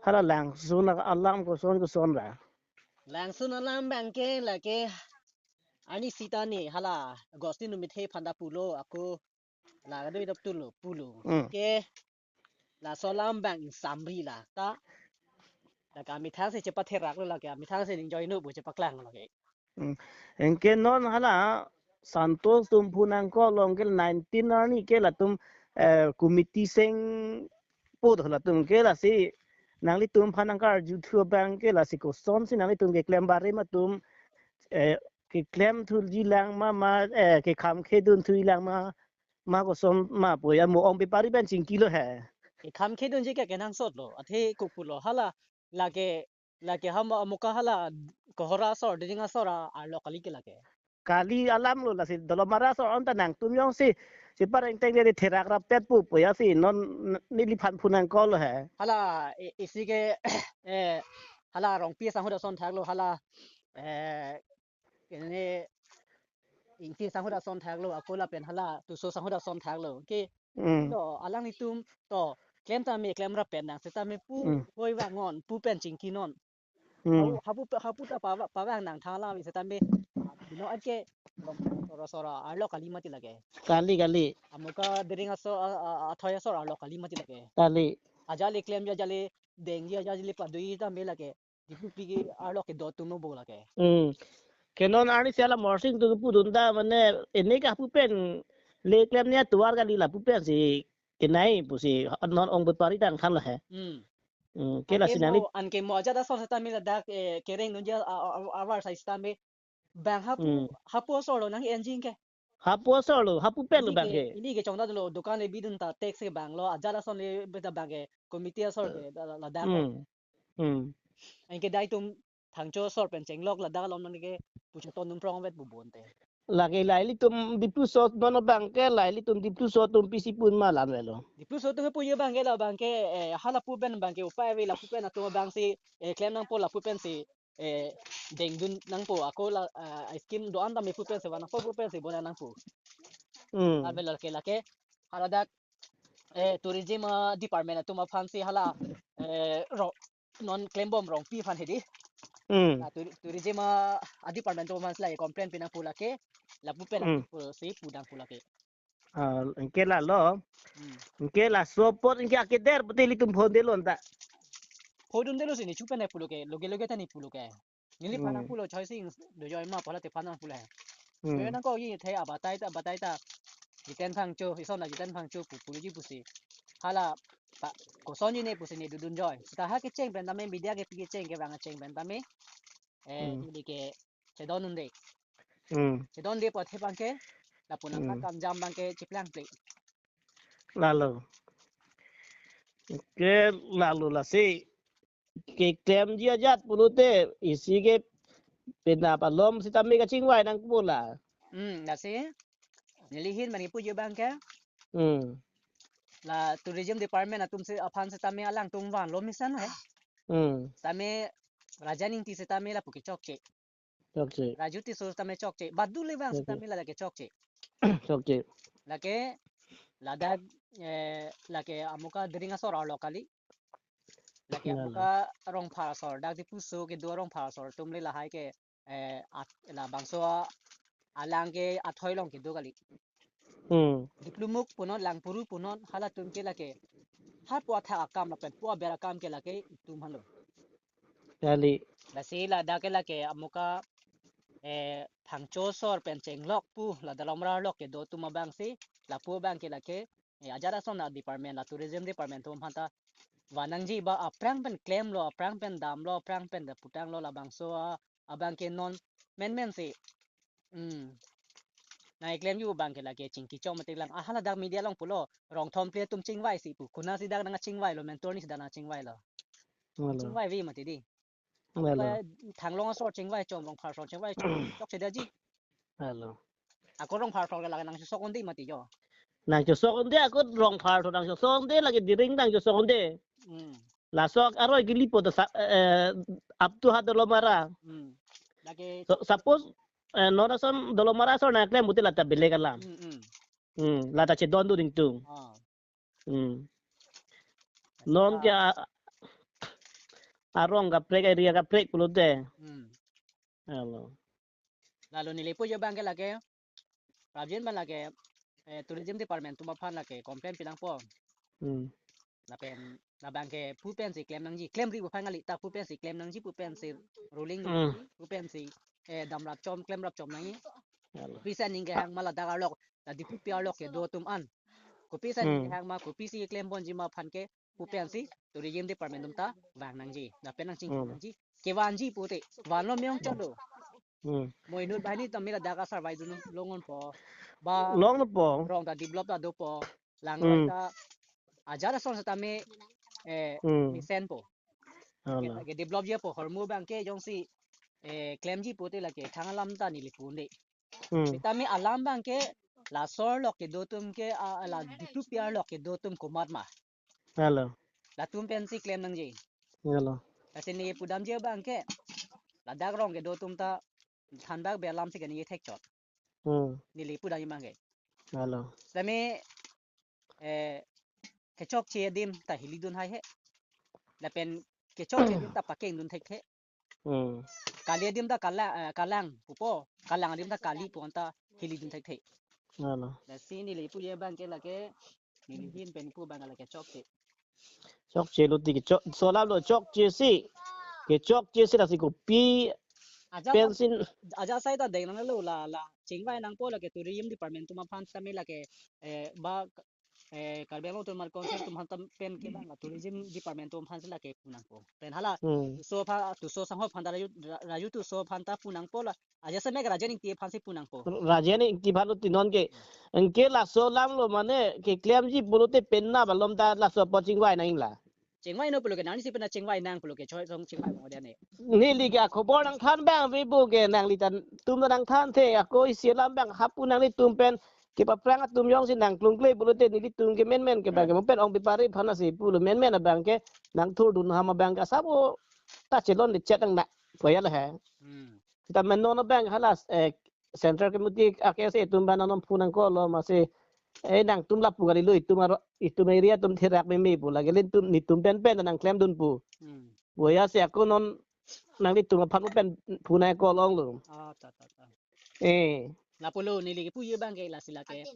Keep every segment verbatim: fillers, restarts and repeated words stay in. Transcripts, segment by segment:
Hala langsun alam koson koson ra. Langsun alam abangke lake arnisi ta ne hala Agust ni numit he aphan ta pulo ako la kadoi dap tulo pulo. Hmm. Ke laso alam abang samri la ta. La ka methang si chepatherak lo lake, methang si ning join-o pu chepaklang lo ke. Hmm. Anke non hala Santosh atum phu nangkok along ke nineteen arni ke latum, eh, committee seng po do latum ke lasi nanglitum aphan nangkarju thu abangke lasi kosonsi nanglitum keklem barim atum, eh, keklem thuji lang ma ma, eh, kekham khedun thuji lang ma ma koson ma pu ya mo ong bepari pen chingki lo he. Kekham khedunji ke kenangsot lo. Athe kok pulo hala lake lake hama amuka hala Kohora asor, Dering asor a-, arlo kali ke lake. Kali alam lo lasi Dolamara asor anta nangtum jongsi cheparengteng de therak rapet pu pu ya si non neliphan phu nangkok lo he. Hala i-, isi ke eh hala Rongpi sanghut ason thaklo hala eh kene Ingti sanghut ason thaklo ako lapen hala Tuso sanghut ason thaklo ke. Hmm. To alanglitum to klem tame klem rap pen nang setame pu Hmm. hoi vangon pu pen chingki non. Hmm. Hau hapu hapu ta pava pavang nang thala setame bino anke Sora Sora arlo kali mati lake. Kali kali. Amuka Dering asor a- a- athoi asor arlo kali mati lake. Kali. Ajali klemji ajali dengji ajali padui tame lake. Diphu pigi arlo kedo atum lo bo lake. Hmm. Ke non arnisi hala Morsing atum pudun ta mane ene ke hapu pen le klem ne atovar kali lapu pensi kenai pusi non ong bepari tangthan lo he. Hmm. Hmm. Ke lasi Anke nangli mo anke mo ajat asor setame ladak eh, kereng dunji a- a- a- avar sai setame bang hapu Hmm. hapu asor lo nang enjing ke. Hapu asor lo, hapu pen lo Ili bang ke ke. Ili ke chongda lo dukan le bidun ta tax ke bang lo ajat ason le beta bang ke committee asor ke la- la- ladak ke. Hmm. Hmm. Anke dai atum thangcho asor pen chenglok ladak alom nang ke pucho ton num prong vet bu bonte. Lake la ilitum Dipluso non abangke la ilitum Dipluso atum pisi pun ma alam velo. Dipluso atum puji abangke la abangke eh, hala pu pen abangke upai ave lapu pen atum abangsi eh, klem nangpo lapu pensi eh, dengdun nangpo ako la ah, scheme do-an tame pu pensi vang nangpo pu pensi bona nangpo. Hmm. Ave lake lake hala dak eh, tourism ah, department atum aphansi hala eh, ro non klembom Rongpi aphan hedi. Hmm. La tour- tourism ah, ah, department atum aphansi la complain pi nangpo lake lapu pen Hmm. Pusi pu nangpo lake. Ah, anke la lo. Hmm. Anke laso apot anke akeder pute ilitum phone de lonta. Phone dun de lo si ne chu pen ne pulo ke, loge loge ta ne pulo ke. Neliphan Hmm. Nangpulo choi sing do joy ma pala te phan nangpulo he. Hmm. Joy nangkok ji the abatai ta abatai ta. Jiten Phangcho, ison la Jiten Phangcho pu puji pusi. Hala pa kosonji ne pusi ne dudun joy. Seta ha kecheng pen tame media kepi kecheng kevang kecheng pen tame. Eh, Hmm. Neli ke chedon un de. Hmm. Chedon de apot he abangke lapu nangkak Hmm. Kam jam abangke chiplang ple. Lalo. Ke lalo lasi keklemji ajat pulote isi ke penap alom sitame kachingvai nangpo la. Hmm, lasi neli ahin mani puji abangke. Hmm. La tourism department atum si aphan sitame alangtum vanlo mesen he. Hmm. Sitame Raja Ingti sitame lapu ke chokche. Chokche. Raju Tisso sitame chokche. Badu le vang Chokche. Sitame la lake chokche. Chokche. Lake ladak eh, lake amuka Dering asor arlo kali. Lake Lalo. Amuka Rongphar asor dak Dipluso kedo Rongphar asor atum le lahai ke eh, at- labangso a- alang ke athoi along kedo kali. Hmm. Diplumuk punon Langpuru punon halatum ke lake. Hapu athak akam lapen pu aber akam ke lake itum halo. Kali. Lasi ladak ke lake amuka eh, Phangcho asor pen chenglok pu la Dolamara arlo kedo atum abangsi lapu abangke lake eh, ajat ason a department la tourism department atum aphanta vang nangji ba aphrang pen klemlo, aphrang pen damlo, aphrang pen da putanglo labangso a- abangke non menmen si. Hmm. Nangklemji abangke lake chingki chong mati lang. Ah, hala dak media along pulo. Rongthom ple atum chingvai si pu. Konatsi dak nangchingvailo, mentor ni si dak nangchingvailo. Lalo. Chingvai vi mati di. Lalo. Apa Thanglong asor chingvai chom, Rongphar asor chingvai chom. Chokche daji. Lalo. Ako Rongphar asor ke lake nangchosok un de mati jo. Nangchosok un de ako Rongphar asor nangchosok un de lake Dering nangchosok un de. Hmm. Laso aroi kilipo ta sa- eh, up to ha Dolamara. Hmm. Lake So, suppose eh, non ason Dolamara asor nangklem pute lata belek alam. Hmm, hmm. Hmm, lata chedondun ingtung. Ah. Hmm. Non Ah. ke a- Arong kaprek, area kaprek pulote. Hmm. Alo. Lalu neli puji abang ke lake, prapjin abang lake, eh, tourism department atum aphan lake complain pinangpo. Hmm. Lapen labang ke pu pensi klem nangji, klemri pu aphan kali, ta pu pensi klem nangji, pu pensi ruling Hmm. nangji, pu pensi, eh, damrap chom, klemrap chom nangji. Alo. Kopisi aning kehang ma ladak arlok, la Dipupi arlok kedo atum an. Kopisi aning Hmm. kehang ma, kopisi klem ponji ma aphan ke, pu pensi tourism department atum ta vang nangji, lapen nangching Hmm. nangji. Kevanji pute, vanlo meyong chotlo. Hmm. Mo inut banghini tame ladak asarvai dun longonpo. Ba Longpo. rong ta develop ta dopo. Lang Hmm. ta ajat ason setame, eh, Hmm. mesenpo. Alo. Ke, ke develop jipo, hormu abang ke jongsi, eh, klemji pute lake thang alam ta neli pu un-e. Hmm. Setame alam abang ke laso arlok kedo atum ke, ah, la Dipupi arlok kedo atum komat ma. Alo. Latum pensi klem nangji. Alo. Lasi neli pudamji abang ke, ladak rong kedo atum ta thanbak be alam si kani thek chot. Hmm. Neli pudamji abang ke. Alo. Tame, eh, kechokche adim ta hili dun hai he. Lapen kechokche adim ta pakeng dun thek he. Hmm. Kali adim ta kala-, eh, kalang pupo, kalang adim ta kali pu anta hili dun thekthe. Alo. Lasi neli puji abang ke lake, neli ahin pen pu abang lake chokche. Chokche lo ti kechok, laso alam lo chokche si. Kechokche si lasi kopi Ajat pensi. Ajat sai ta deng nanglo la, la chingvai nangpo lake tourism department atum aphan tame lake, eh, ba eh, Karbi Anglong Autonomous Council atum aphan ta pen ke bang la tourism department atum aphan si lake pu nangpo. Pen hala Hmm. Tisso aphan, Tisso sangho aphan ta, Raju, Ra-, Raju Tisso aphan ta pu nangpo la. Ajat seme ke Rajen Ingti aphan si pu nangpo. Rajen Ingti aphan lo ti non ke. Anke laso alam lo mane keklemji pulote penap alom ta laso apot chingvai nang la. Chingvai non pulo ke, nangnisi pen chingvai nang pulo ke, choi song chingvai mo dia ne. Neli ke akhobor nangthan abang ave pu ke, nanglitum ta nangthanthe, ako isi alam abang hapu nanglitum pen kepaphrang atum jongsi nangklungkle pulote nelitum ke menmen ke abang ke, mo pen ong bepari aphan si pulo menmen abang ke nangthurdun ham abang ke asap o ta chelon lechet nang na, koya le he. Hmm. Seta men non abang hala, eh, Central Committee a-K S A atum abang nangtum pu nangkok lo masi, eh, nangtum lapu kali lo, itum aro, itum area atum therak meme pu lake, nelitum, nelitum pen pen nangklemdun pu. Hmm. Koya si ako non nanglitum aphan pen pu nangkok longlo. Ah, ta, ta, ta. Eh. Lapulo neli kepuji abang ke lasi lake.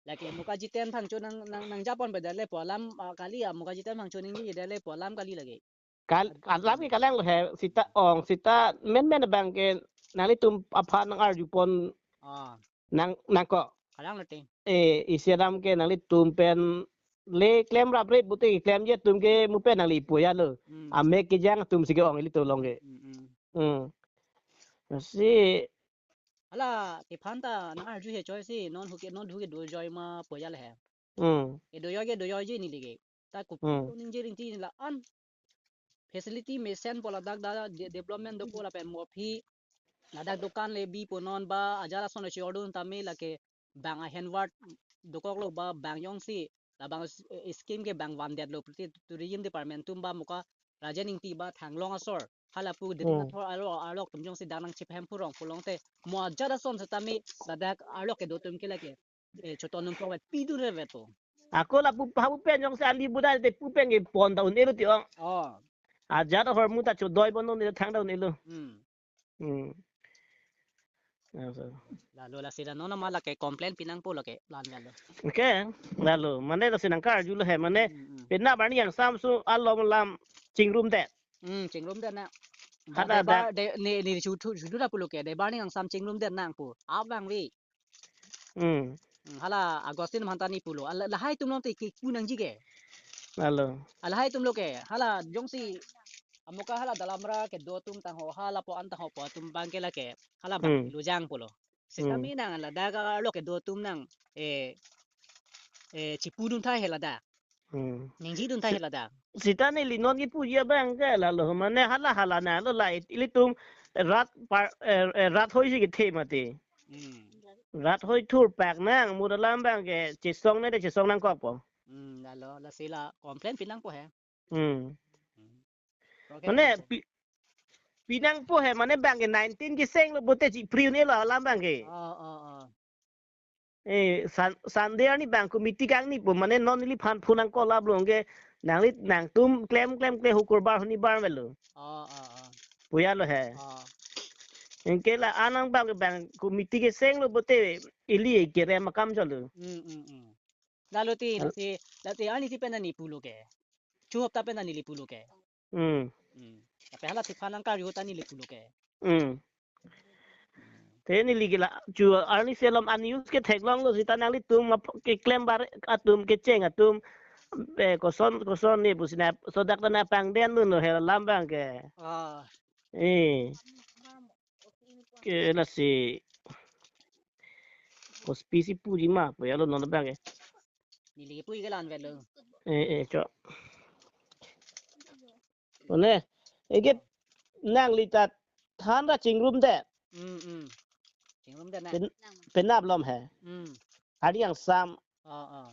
Lake Mukherjee Ten Phangcho nang, nang, nangjaponpe dale pu alam, ah, kali ya, Mukherjee Ten Phangcho ningjeje dale pu alam kali lake. Kal-, alam ke kalang lo he, seta ong, seta menmen abang ke nanglitum aphan nang-arjupon Ah. nang, nangkok. Kalang lo te. Eh, isi alam ke nanglitum pen le klemraprap pulote keklemji atum ke mo pen nangli puya lo. Hmm. Amek kejang atum si ke-ong ilitum along ke. Hmm, hmm. Hmm. Si Hala, kephan ta nang-arju he choi si, non huke, non huke dojoi ma puya le he. Hmm. Kedojoi ke dojoiji neli ke. Ta kopi Hmm. ningje ringti la-an facility mesenpo ladak ta de-, development dopo lapen mo aphi ladak dokan le bipo non ba ajat ason si ordun tame lake bang ahenward dokoklo ba bang jongsi labang s-, eh, scheme ke bang vandetlo pulote tourism department atum ba mo ke Rajen Ingti ba thanglong asor. Hala pu gederin Hmm. athor arlo, arlok atum jongsi dak nangchiphem phu rong pulote mo ajat ason setame ladak arlok kedo atum ke lake, eh, choton nung provide pidunre veto. Ako lapu hapu pen jongsi ali budai te pu pen kepon ta un-elo ti ong. Oh. Ajat ahormu ta chodoi pon un-elo, thang ta un-elo. Hmm. Hmm. Asa. Lalu lasi la non ma lake complain pinangpo lake lan lalu. Okay, lalu mane lasi nangkarju lo he mane Hmm, hmm. penap arni angsam su alom alam chingrumdet. Hmm, chingrumdet na. Hada Deba, dak. De, ne, ne, chutu, chutu da pulo ke, deba arni angsam chingrumdet nangpo. Abang ave. Hmm. Hmm, hala Augustine aphanta neli pulo. Ala, lahai atum along te kepu nangji ke. Lalu. Ala lahai atum lo ke. Hala jongsi mo ke hala Dalamra kedo atum tangho, hala po an tangho po atum abang ke lake. Hala abang Hmm. lujang pulo. Seta Hmm. mi nang ladak arlok kedo atum nang, eh, eh, chipudun thai he ladak. Hmm. Ningjidun thai he ladak. Seta neli non kepuji abang ke lalu mane hala hala nanglo la it-, ilitum rat par-, eh, eh, rat hoi si kethe mati. Hmm. Rat hoi thurpak nang mo alam abang ke chesong ne de chesong nangkokpo. Hmm, lalu lasi la complain pinangpo he. Hmm. Hmm. Okay, mane okay. Pi-, pinangpo he mane abang ke nineteen keseng lo pulote chipri un-elo alam abang ke. Oh, oh, oh. Eh, Sun-, Sunday arni bang committee kangni pu, mane non neliphan phone nangcall up lo ke, nangli nangtum klem klem kle hukurbar hunibar melo. Oh, oh, oh. Puya lo he. Oh. Anke la anang bang bang committee keseng lo pote ili kerem akam chotlo. Hmm, hmm, hmm. Lalo ti, Al- lati, lati arni si pen ani pulo ke. Chu hopta pen ani li pulo ke. Hmm. Hmm. Tapi hala thiphan nangkarju ta neli pulo ke. Hmm. Te neli ke la chu arni si alom an news ke theklonglo seta nanglitum ap-, keklem bar atum kecheng atum, eh, koson koson ne pusi na sodak ta nangpangdendunlo he alam bang ke. Ah. Eh. Ke lasi. Hospice puji ma puya lo non bang ke. Neli puji ke la-an velo. Eh, eh, cho. One, eke nangli ta than ra chingrumdet. Hmm, hmm. Chingrumdet na. Pen-, penap lom he. Hmm. Hari yang sam. Oh, oh.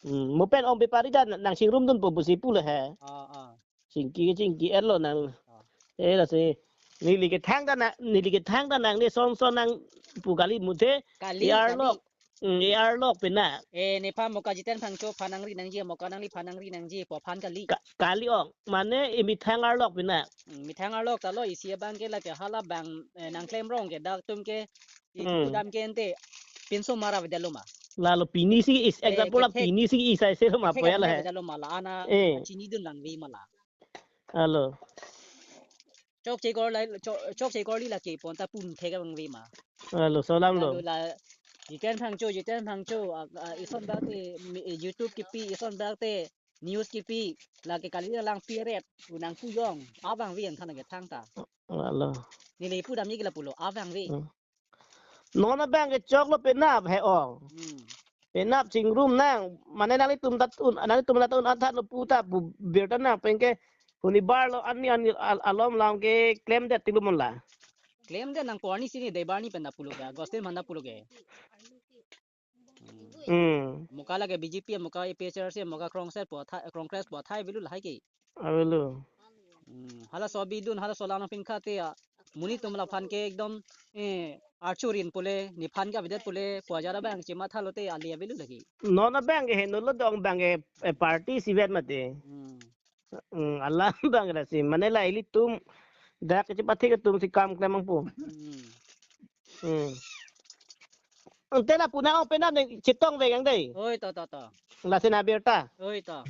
Hmm, mo pen ong bepari ta nangchingrumdunpo pusi pulo he. Oh, oh. Chingki, chingki-etlo nang. Oh. Eh, lasi. Neli kethang ta nang, neli kethang ta nang ne son son nangpu kali muthe. Kali, kali. Arlok. Hmm, arlok pena. Eh, nephan Moka Jiten Phangcho phan nangri nangji, Moka nangliphan nangri nangji, pu aphan kali. Ka-, kali ong. Mane, eh, methang arlok pena. Hmm, methang arlok ta lo, isi abang ke lake hala bang, eh, nangklemrong ke, dak atum ke, i Hmm. Kudam ke ente, pinso mara vedetlo ma. Lalo pini si is, eh, example la kethek. Pini si is, aise lo ma, kethek poya la he. Vedetlo ma la, ana, eh, chinidun vangve ma la. Alo. Chokche kor la, chok, chokche kor li lake pon ta pun thek vangve ma. Alo, salam lo. Alo la, Jiten Phangcho, Jiten Phangcho, a, a, ison bak te, mi, YouTube kipi, ison bak te, news kipi, lake kali langpi rep, unang pujong, avangve yang thana ke thang ta. Alo. Neli pudamji ke la pulo, avangve. Hmm. Non abang ke choklo penap he ong. Hmm. Penap chingrum nang, mane nanglitum ta un, nanglitum ta un athat lo pu ta pu birta nang pen ke hunibar lo ani ani al-, alom lam ke klemdet tilu mon la. Klemdet nang porni sini debar ni pen ta pulo ke, Agustin manda pulo ke. Hmm. Hmm. Moka lake B J P, Moka A P H L C, Moka Krongset pu athai, Krongkres pu athai avelo lahai ke. Avelo. Hmm, halaso abidun, halaso alam nangpinkhate ya. Monit atum laphan ke ekdom, eh, archurin pule, nephan ke avedet pule, pu ajat abang chematha lote ali avelo lake. Non abang ke henolo dong bang ke, eh, party sivet mate. Hmm. Hmm, alam bang lasi, mane la ilitum dak kechepathik atum si kam klem nangpo. Hmm. Hmm. Ante la puna ong penap ne chetong vek ang dei. Oi, to, to, to. Lasi na birta. Oi, to.